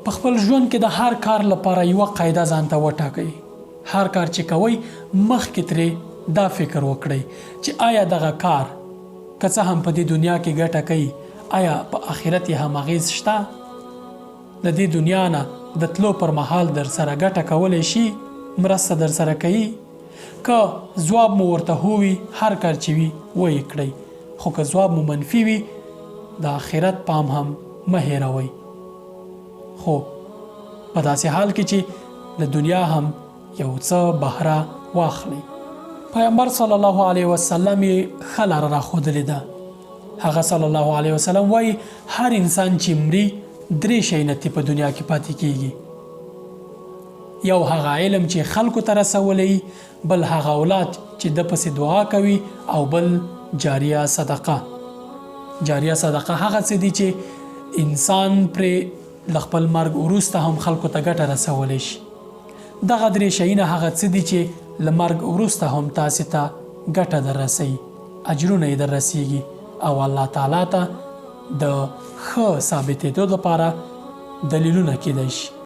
په خپل ژوند کې د هر کار لپاره یوه قاعده ځان ته وټاکئ. هر کار چې کوئ مخکې ترې دا فکر وکړئ چې آیا دغه کار که څه هم په دې دنیا کې ګټه کوي، آیا په آخرت یې هم اغېز شته؟ له دې دنیا نه د تلو پر مهال درسره ګټه کولی شي؟ مرسته درسره کوي؟ که ځواب مو ورته هو وي، هر کار چې وي ویې کړئ، خو که ځواب مو منفي وي، د آخرت پام هم مه هېروئ. خو په داسې حال کې چې له دنیا هم یو څه بهره واخلئ. پیغمبر صلی الله علیه وسلم یې ښه لاره راښودلې ده. هغه صلی الله علیه وسلم وایي، هر انسان چې مري درې شیونه ترې په دنیا کې پاتې کیږي. یو هغه علم چې خلکو ته رسولی، بل هغه اولاد چې ده پسې دعا کوي او بل جاریه صدقه. جاریه صدقه هغه څه دي چې انسان پرې له خپل مرګ وروسته هم خلکو ته ګټه رسولی شي. دغه درې شیونه هغه څه دي چې له مرګ وروسته هم تاسې ته ګټه در رسوي، اجرونه یې در رسیږي او الله تعالی ته د ښه ثابتېدو لپاره دلیلونه کېدای شي.